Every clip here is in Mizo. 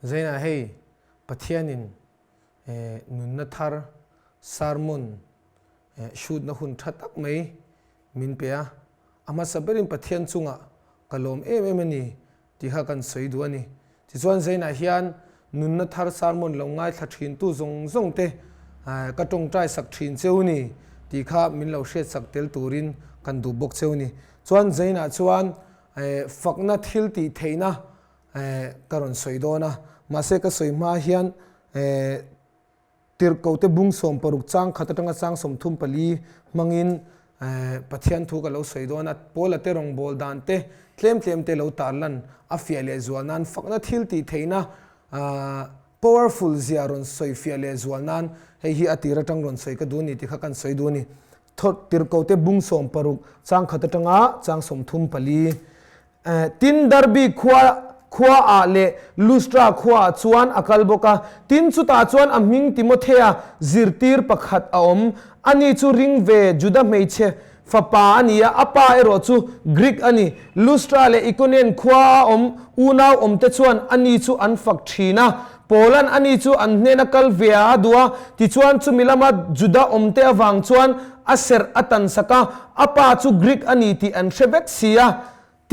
Zainah hei Pathianin nunna thar sermon shoot-na hun tha tak mai min pe a, a hmasa berin Pathian chungah ka lawm em em a ni tih kha kan sawi duh a ni. Tichuan Zainah hian nunna thar sermon lo ngaithla thintu zawng zawng te ka tawngtai sak thin cheu ni tih kha min lo hriatsak tel turin kan duh bawk cheu ni. Chuan Zainah chuan fakna thil tih theihna ka rawn sawi dawn a, mahse ka sawi hma hian Tirhkote bung 16 chang khat atanga chang 34 hmangin Pathian thu ka lo sawi dawn a, Paula te rawngbâwl dan te tlem tlem te lo tarlan a fiah leh zual nan fakna thil tih theihna powerful zia rawn sawi fiah leh zual nan hei hi a tir atang rawn sawi ka duh a ni tih kha kan sawi duh a ni. Tirhkote bung 16 chang khat atanga chang 34. Tin, Derbe khua khuaah leh Lustra khuaah chuan a kal bawk a. Tin, chutah chuan a hming Timothea zirtir pakhat a awm. Ani chu ring ve Juda hmeichhe fapa a ni a, a pa erawh chu Grik a ni. Lustra leh Ikonian khuaa awm unau awmte chuan ani chu an fak thin a. Paula'n ani chu an hnena kal ve a duh a, tichuan chumi lama Juda awmte avang chuan a serh a tansak a, a pa chu Grik a ni tih an hre vek si a.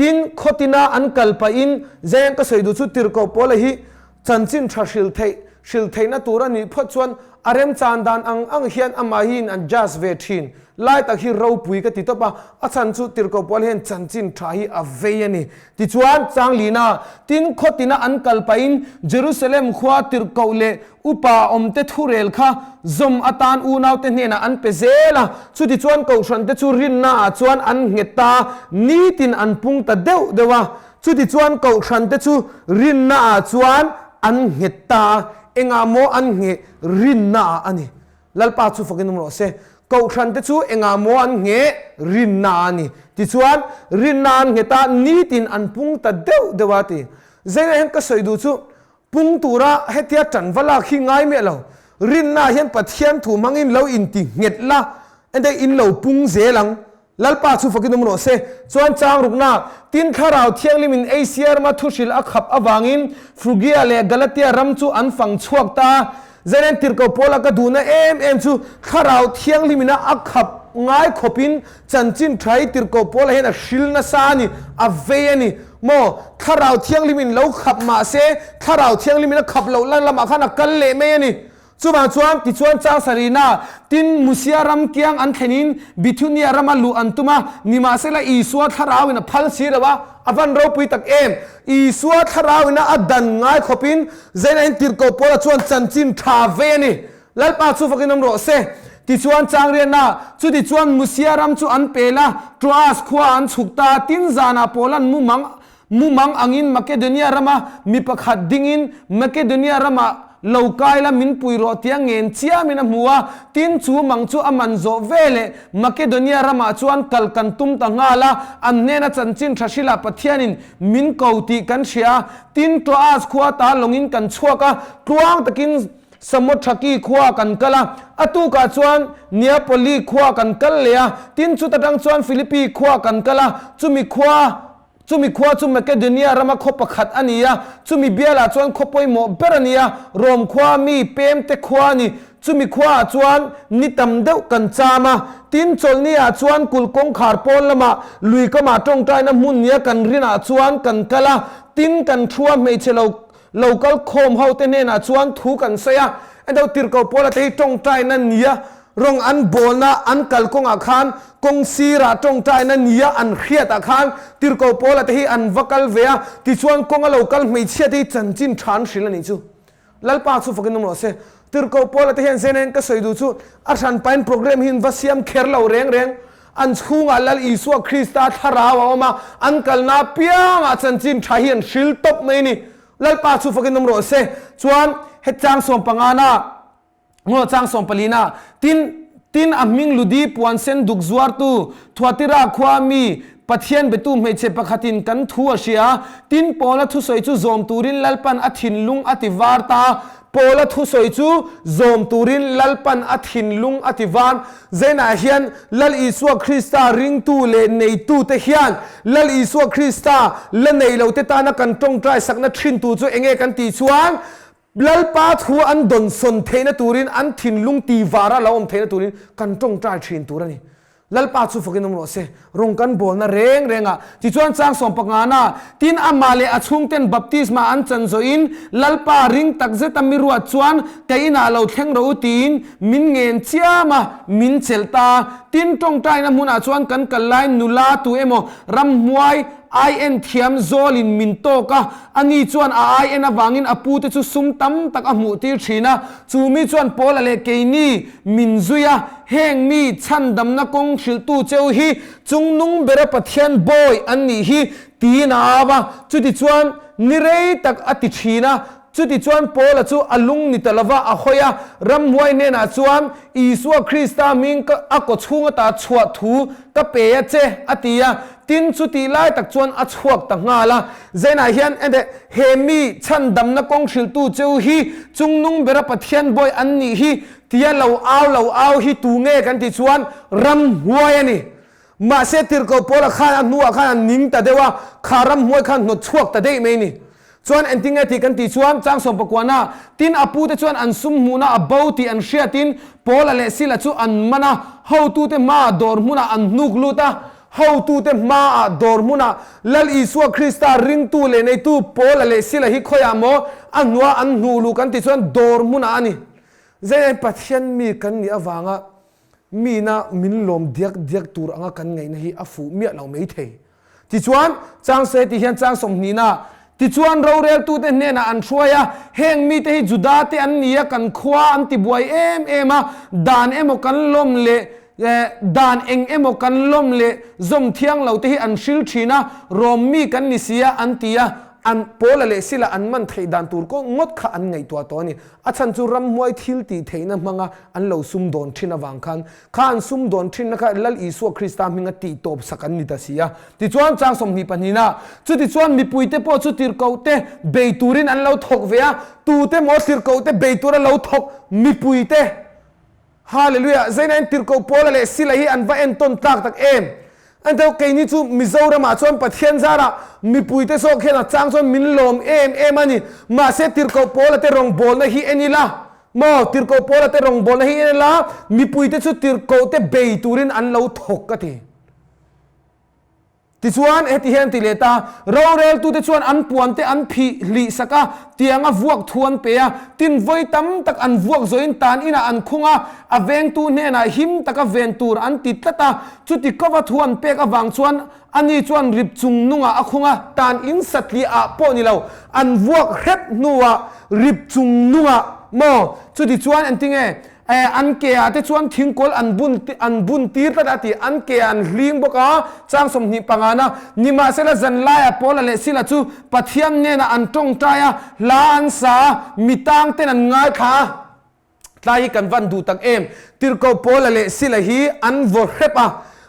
Tin, khawtina an kal pahin Zeng ka sawi duh chu tirhkoh Paula hi chanchin tha hril theih, hril theihna tur a nih phawt chuan a remchan dan ang ang hian amahin an adjust ve thin. Lai tak hi ropui ka ti tawp a, a chhan chu tirhkoh Paula hian chanchin tha hi a vei a ni. Tichuan, Changlina, tin khawtina an kal pahin Jerusalem khua tirhkoh leh Upa awmte thurel kha zawm atan unaute hnenah an pe zel a, chutichuan kohhrante chu rinnaah chuan an nghet ta a, nitin an pung ta deuh deuh a. Chutichuan kohhrante chu rinnaah chuan an nghet ta a, engah maw an ngheh rinnaah a ni. Lalpa chu fakin awm rawh se. Kohhrante chu engah maw an ngheh rinnaah a ni. Tichuan, rinna an nghet a, nitin an pung ta deuh deuh a ti. Zeinah hian ka sawi duh chu Pung tura hetia tan va lak hi ngai miah lo. Rinna hian Pathian thu hmangin lo inti nghet la, ente in lo pung zel ang. Lalpa chu fakin awm rawh se. Chuan chang rukna, tin Thlarau Thianghlimin Asia rama thuhril a khap avangin Frugia leh Galatia ram chu an fang chhuak ta a. Zailen tirhkoh Paula ka duhna em em chu Thlarau Thianghlimina a khap ngai khawpin Chanchin tha hi tirhkoh Paula hian a hril nasa a ni, a vei a ni. Maw, Thlarau Thianghlimin lo khap mah se, Thlarau Thianghlimin a khap loh lan lamah khan a kal leh mai a ni. Chuvang chuan, tichuan chang sarihna, tin Musia ram kiang an thlenin Bithunia rama luh an tum a, nimahsela Isua Thlarauin a phal si lo a, a van ropui tak em! Isua Thlarauin a dan ngai khawpin Zainahin tirhkoh Paula chuan chanchin tha vei a ni. Lalpa chu fakin awm rawh se. Tichuan Changriana, chutichuan Musia ram chu an pel a, Troas khua an chhuk ta a, tin zanah Paula'n mumang mumang angin Makedonia rama mi pakhat dingin Makedonia ramah lo kai la min pui rawh tia ngen chiamin a hmu a, tin chu mang chu a man zawh ve leh Makedonia ramah chuan kal kan tum ta nghal a, an hnena chanchin tha hrilah Pathianin min ko tih kan hria a, tin Troas khua ta lawngin kan chhuak a, tluang takin Samothaki khua kan kal a, a tukah chuan Neapoli khua kan kal leh a, tin chuta tang chuan Philippi khua kan kal a, chumi khua chumi khua chu Makedonia rama khaw pakhat a ni a, chumi bialah chuan khaw pawimawh ber a ni a, Rom khua mi pemte khua a ni, chumi khuaah chuan ni tam deuh kan cham a, tin chawlhniah chuan kulh kawngkhar pawn lamah lui kamah tawngtaina hmun nia kan rinah chuan kan kal a, tin kan thua hmeichhe lo Lo kal khawm ho te hnenah chuan thu kan sawi a, ento tirhkoh Paula te hi tawngtaina nia rawng an bawlna an kal kawngah khan kawng sirah tawngtaina nia an hriatah khan tirhkoh Paula te hi an va kal ve a, tichuan kawnga lo kal hmeichhia te hi chanchin tha an hrilh a nih chu. Lalpa chu fakin awm rawh se. Tirhkoh Paula te hian zen ka sawi duh chu a hranpain program hi an va siam kher lo reng reng. An chhungah Lal Isua Krista thlarau a awm a, an kalna apiangah chanchin tha hi an hril tawp mai a ni. Lalpa chu fakin awm rawh se. Chuan hechang sawmpangana, ngaw chang sawmpalina, tin, tin a hming Ludi puan sen duk zuartu Thuatira khua mi Pathian betu hmeichhe pakhatin kan thu a hria a, tin Paula thusawi chu zawm turin Lalpan a thinlung a ti var ta a. Paula thusawi chu zawm turin Lalpan a thinlung a ti van. Zainah hian Lal Isua Krista ringtu leh neitute hian Lal Isua Krista la nei lote tana kan tawngtai sakna thintu chu enge kan tih chuan Lalpa thu an dawnsawn theihna turin an thinlung ti vara lo awm theihna turin kan tawngtai thin tur a ni. Lalpa chu fakin awm rawh se, rawng kan bawlna reng reng ah. Tichuan chang sawm pangana, tin amah leh a chhungten baptisma an chan zawhin Lalpa ring tak zeta mi ruat chuan ka inah lo thleng rawh u tiin min ngen chiam a, min chelh ta. Tin tawngtaina hmunah chuan kan kal laiin nula tu emaw ramhmuai ai-en thiam zawlin min tawk a, ani chuan a ai-en avangin a pute chu sum tam tak a hmuhtir thin a, chu mi chuan Paula leh keini min zui a, Heng mi chhandamna kawng hrilhtu cheu hi chungnung bera Pathian bawi an nih hi tiin a au a, chutichuan ni rei tak a ti thin a. Chutichuan Paula chu a lung ni ta lova a hawi a, ramhuai hnenah chuan, Isua Krista hming ka a kaw chhung ata chhuah thu ka pe a che, a ti a. Tin, chutih lai tak chuan a chhuak ta nghal a. Zainah hian enteh, He mi chhandamna kawng hrilhtu cheu hi chungnung bera Pathian bawi an nih hi Tia lo au lo au hi tu nge kan tih chuan ramhuai a ni. Mahse tirhkoh Paula khan a hnuah khan a ning ta deuh a, kha ramhuai khan hnawt chhuak ta daih mai a ni. Chuan engtin nge tih kan tih chuan chang sawmpakuana tin a pute chuan an sum hmuhna a bo tih an hriatin Paula leh Sila chu an man a, hotute hmaah dawr hmunah an hnuk lut a. Hotute hmaah dawr hmunah Lal Isua Krista ringtu leh neitu Paula leh Sila hi khawiah maw a hnuah an hnuh luh kan tih chuan dawr hmunah a ni. Zeiah Pathian mi kan nih avanga mina min lawm diak diak tur anga kan ngaihna hi a fuh miah lo mai thei. Tichuan, chang se ti hian chang sawmhnihna, Tichuan roreltute hnenah an hruai a, heng mite hi Juda te an ni a, kan khua an ti buai em em a, dan emaw kan lawm leh dan eng emaw kan lawm leh zawm thiang lo te hi an hril thin a, Rom mi kan ni si a, an ti a, an Paula leh Sila an man theih dan tur ngawt kha an ngaihtuah tawh a ni. A chhan chu ramhuai thil tih theihna hmanga an lo sumdawn thin avang khan kha an sumdawn thinna kha Lal Isua Krista hminga tih tawp sak an ni ta si a. Tichuan chang 22 ah, chutichuan mipuite pawh chu tirhkohte bei turin an lo thawk ve a, tute maw tirhkohte bei tura lo thawk mipuite? Hallelujah! Zainain tirhkoh Paula leh Sila hi an va entawn tlak tak em! An tho keini chu Mizoramah chuan Pathian zarah mipuite zawk hian a chang chuan min lawm em em a ni. Mahse tirhkoh Paula te rawngbawlna hi en ila maw? Tirhkoh Paula te rawngbawlna hi en ila mipuite chu tirhkoh te bei turin an lo thawk ka ti. Tichuan, heti hian ti leh ta, Roreltute chuan an puante an phih hlih sak a, tianga vuak thu an pe a, tin vawi tam tak an vuak zawhin tan inah an khung a, a vengtu hnenah him taka ven tur an ti tlat a, chuti kova thu an pek avang chuan ani chuan rip chung nungah a khung a, tan in satliah ah pawh ni lo, an vuak hrep hnuah rip chung nungah maw? Chutichuan engtinge? Eh, an ke ah te chuan thingkawl an bun an bun tir tlat a ti. An ke ah an hling bawk a, chang 25 na. Nimahsela zanlaiah Paula leh Sila chu Pathian hnenah an tawngtai a, hla an sa a, mi tang ten an ngaithla a. Tlai hi kan van duh tak em? Tirhkoh Paula leh Sila hi an vaw hrep a,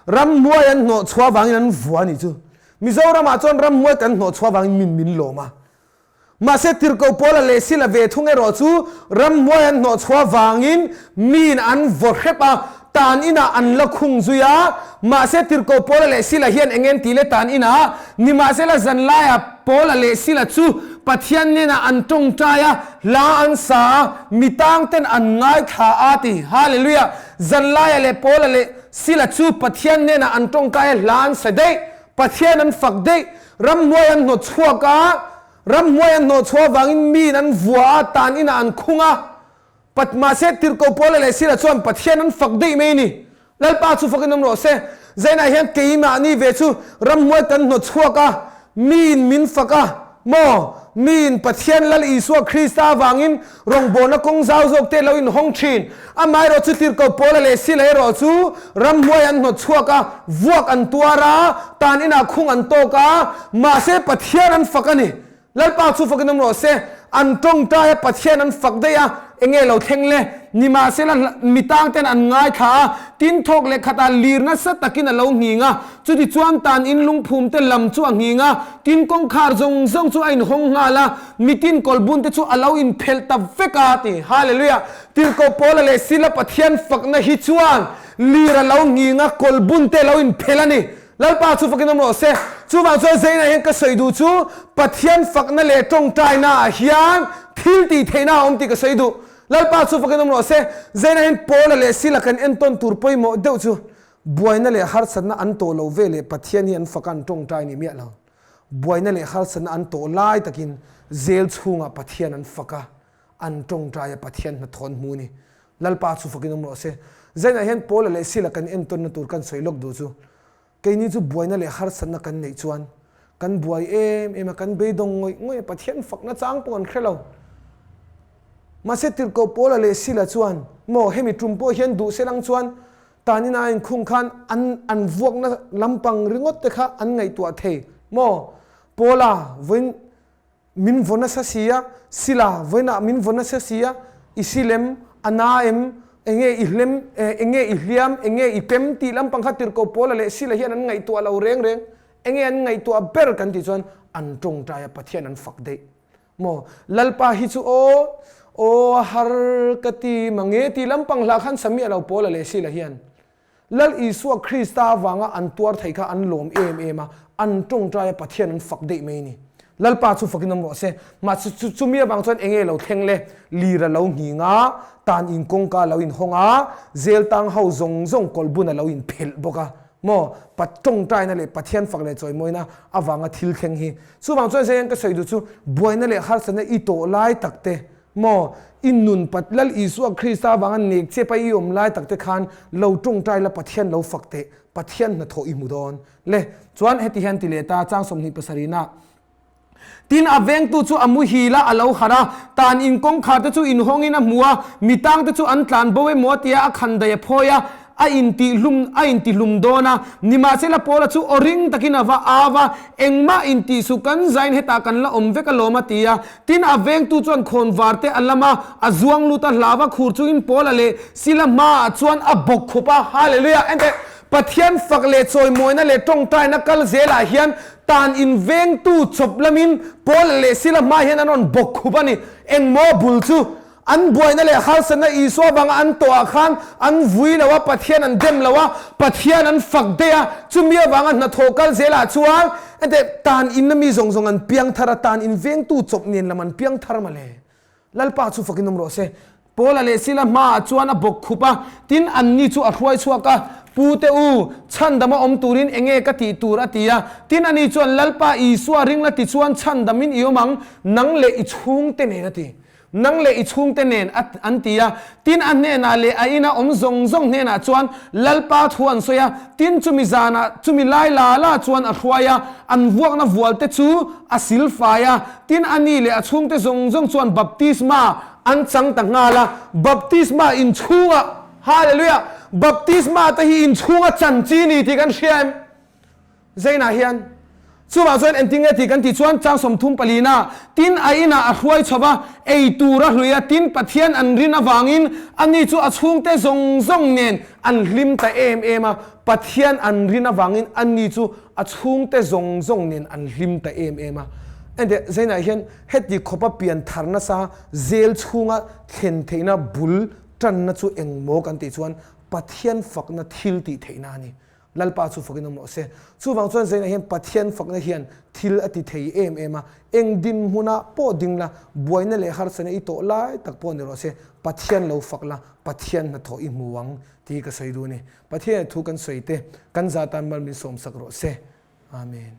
ramhnuai an hnawh chhuah vangin an vua a nih chu. Mizoramah chuan ramhnuai kan hnawh chhuah vangin min min lawm a. Mahse tirhkoh Paula leh Sila ve thung erawh chu ramhnuai an hnawh chhuah vangin miin an vaw hrep a, tan inah an la khung zui a. Mahse tirhkoh Paula leh Sila hian eng en ti le tan inah? Nimahsela zanlaiah Paula leh Sila chu Pathian hnenah an tawngtai a, hla an sa a, mi tangten an ngaithla a ti. Hallelujah! Zanlaiah leh Paula leh Sila chu Pathian hnenah an tawngtai a, hla an sa daih. Pathian an fak daih. Ramhnuai an hnawt chhuak a, ramhnuai an hnawh chhuah avangin miin an vua a, tan inah an khung a. Pat mahse tirhkoh Paula leh Sila chuan Pathian an fak daih mai a ni. Lalpa chu fakin awm rawh se. Zainah hian keimahni ve chu ramhnuai kan hnawt chhuak a, miin min fak a, maw? Miin Pathian Lal Isua Krista avangin rawngbawlna kawng zau zawk te lo inhawng thin. Amaherawh chu tirhkoh Paula leh Sila erawh chu ramhnuai an hnawt chhuak a, vuak an tuar a, tan inah khung an tawk a, mahse Pathian an fak a ni. Lalpa chu fakin awm rawh se. An tawngtai a, Pathian an fak daih a. Enge lo thleng le? Nimahsela mi tang ten an ngaithla a, tin thawk leh khatah lir nasa takin a lo nghing a. Chutichuan tan in lungphum te lam chu a nghing a, tin kawngkhar zawng zawng chu a inhawng nghal a, mitin kawlbun te chu a lo inphelh ta vek a, ti. Hallelujah! Tirhkoh Paula leh Sila Pathian fakna hi chuan lir a lo nghing a, kawlbun te a lo inphelh a ni. Lalpa chu fakin awm rawh se. Chuvang chuan Zainah hian ka sawi duh chu Pathian fakna leh tawngtaina ah hian thil tih theihna a awm tih ka sawi duh. Lalpa chu fakin awm rawh se. Zainah hian Paula leh Sila kan entawn tur pawimawh deuh chu buaina leh harsatna an tawh lo ve leh Pathian hi an faka an tawngtai ni miah lo. Buaina leh harsatna an tawh lai takin zel chhungah Pathian an fak a, an tawngtai a Pathian hnathawh an hmu a ni. Lalpa chu fakin awm rawh se. Zainah hian Paula leh Sila kan entawnna tur kan sawi lawk duh chu, keini chu buaina leh harsatna kan neih chuan kan buai em em a, kan beidawng ngawih ngawih a, Pathian fakna chang pawh kan hre lo. Mahse tirhkoh Paula leh Sila chuan, Maw, hemi tum pawh hian duh selang chuan tanina a inkhung khan an an vuakna lampang ringawt te kha an ngaihtuah thei maw? Paula, vawiin Min vaw nasa si a, Sila, vawiinah min vaw nasa si a, i silem, a na em, enge i hlem, enge i hliam, enge i pem tih lampang kha tirhkoh Paula leh Sila hian an ngaihtuah lo reng reng. Enge an ngaihtuah ber kan tih chuan an tawngtai a, Pathian an fak daih. Maw, Lalpa hi chu aw, aw a har ka ti mange tih lampang hlah khan Samia lo Paula leh Sila hian Lal Isua Krista avanga an tuar thei kha an lawm em em a, an tawngtai a Pathian an fak daih mai a ni. Lalpa chu fakin awm rawh se. Mahse chu chumi avang chuan enge lo thleng le? Lir a lo nghing a, tan in kawngka a lo inhawng a, zel tang ho zawng zawng kawlhbun a lo inphelh bawk a. Maw? Pa tawngtaina leh Pathian fak leh chawimawina avanga thil thleng hi. Chuvang chuan Zaian ka sawi duh chu buaina leh harsatna i tawh lai tak te Maw, i nun pat Lal Isua Krista avanga nek chep a i awm lai tak te khan lo tawngtai la Pathian lo fak teh, Pathian hnathawh i hmu dawn. Le, chuan heti hian ti leh ta, chang 27 ah. Tin, a vengtu chu a muhil a, a lo harh a, tan in kawngkhar te chu inhawngin a hmu a, mitang te chu an tlan bo emaw a tia a khandaih a phawi a, a intihlum a intihlum dawn a, nimahsela Paula chu aw ring takin a va au a, Engmah intih suh kan zain hetah kan la awm vek alawm a ti a. Tin a vengtu chuan khawn var te a lam a, a zuang lut a, hlava khur chungin Paula leh Sila hmaah chuan a bawk khup a, Hallelujah! Enteh, Pathian fak leh chawimawina leh tawngtaina kal zelah hian tan in vengtu chawp lamin Paula leh Sila hmaah hian an rawn bawk khup a ni. Engmaw bul chu? An buaina leh harsatna Isua vanga an tawhah khan an vui lo a, Pathian an dem lo a, Pathian an fak daih a, chumi avanga hnathawh kal zelah chuan enteh tan inna mi zawng zawng an piang thar a, tan in vengtu chawp nen lam an piang thar mawle. Lalpa chu fakin awm rawh se. Paula leh Sila hmaah chuan a bawk khup a, tin anni chu a hruai chhuak a, Pu te u, chhandama awm turin enge ka tih tur a ti a, tin ani chuan Lalpa Isua ringla ti chuan chhandamin i awm ang, nang leh i chhungte nen a ti. Nang leh i chhungte nen a an ti a. Tin a hnenah leh a ina awm zawng zawng hnenah chuan Lalpa thu an sawi a. Tin chumi zanah chumi lai la la chuan a hruai a, an vuakna vualte chu a sil fai a. Tin a ni leh a chhungte zawng zawng chuan baptisma an chang ta nghal a. Baptisma inchhungah, Hallelujah! Baptisma te hi inchhunga chan chi ni tih kan hria em? Zainah hian chuvah chuan engtin nge tih kan tih chuan chang 30 palina tin a inah a hruai chho va, ei tur a hlui a, tin Pathian an rin avangin ani chu a chhungte zawng zawng nen an hlim ta em em a, Pathian an rin avangin ani chu a chhungte zawng zawng nen an hlim ta em em a. Enteh, Zainah hian heti khawpa pian thar nasa zel chhunga thlen theihna bul tanna chu engmaw kan tih chuan Pathian fakna thil tih theihna a ni. Lalpa chu fakin awm rawh se. Chuvang chuan Zaina hian Pathian fakna hian thil a ti thei em em a, eng dinhmunah pawh ding la, buaina leh harsatna i tawh lai tak pawh ni rawh se, Pathian lo fak la, Pathian hnathawh i hmu ang tih hi ka sawi duh a ni. Pathian thu kan sawi te, kan za tan mal min sawmsak rawh se. Amen.